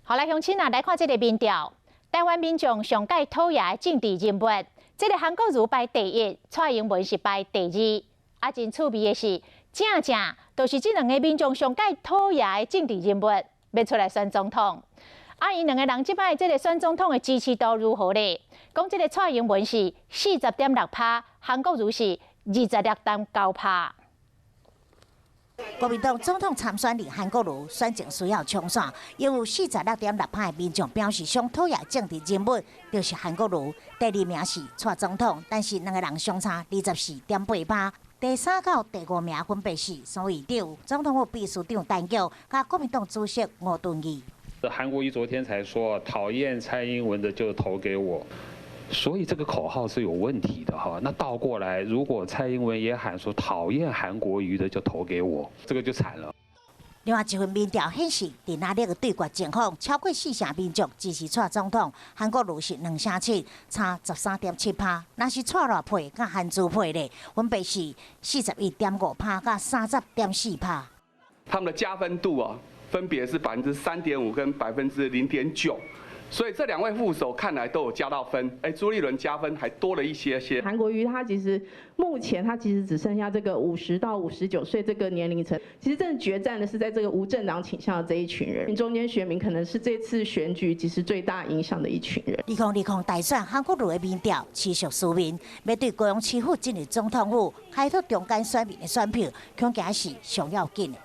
好來，鄉親啊，來看這个民調，台灣民眾上蓋討厭的政治人物，這个韓國瑜排第一，蔡英文是排第二。啊，真趣味的是，正正就是這兩个民眾上蓋討厭的政治人物，欲出來選總統。啊，𪜶兩个人這擺這个選總統的支持度如何咧？講這个蔡英文是40.6趴，韓國瑜是26.9趴。國民黨總統參選人韓國瑜選情需要衝線，有46.6趴的民眾表示上討厭政治人物就是韓國瑜，第二名是蔡總統，但是兩个人相差24.8趴。第三到第五名分別是蘇市長、總統府秘書長陳菊，佮國民黨主席吳敦義。韓國瑜昨天才說，討厭蔡英文的就投給我。所以這個口號是有問題的哈。那倒過來，如果蔡英文也喊說討厭韓國瑜的就投給我，這個就慘了。另外一份民調顯示，佇那個對決情況，超過四成民眾支持蔡總統，韓國瑜是2成7，差13.7趴。若是蔡賴配佮韓朱配咧，分別是41.5趴佮30.4趴。他們的加分度啊，分別是3.5%跟0.9%。所以這兩位副手看來都有加到分，哎，朱立倫加分還多了一些些。韓國瑜他其實目前他其實只剩下這個50到59歲這個年齡層，其實真正決戰的是在這個無政黨傾向的這一群人，中間選民可能是這次選舉其實最大影響的一群人。2020大選，韓國瑜的民調持續輸面，欲對高雄市府進入總統府，開拓中間選民的選票，恐驚是上要緊的。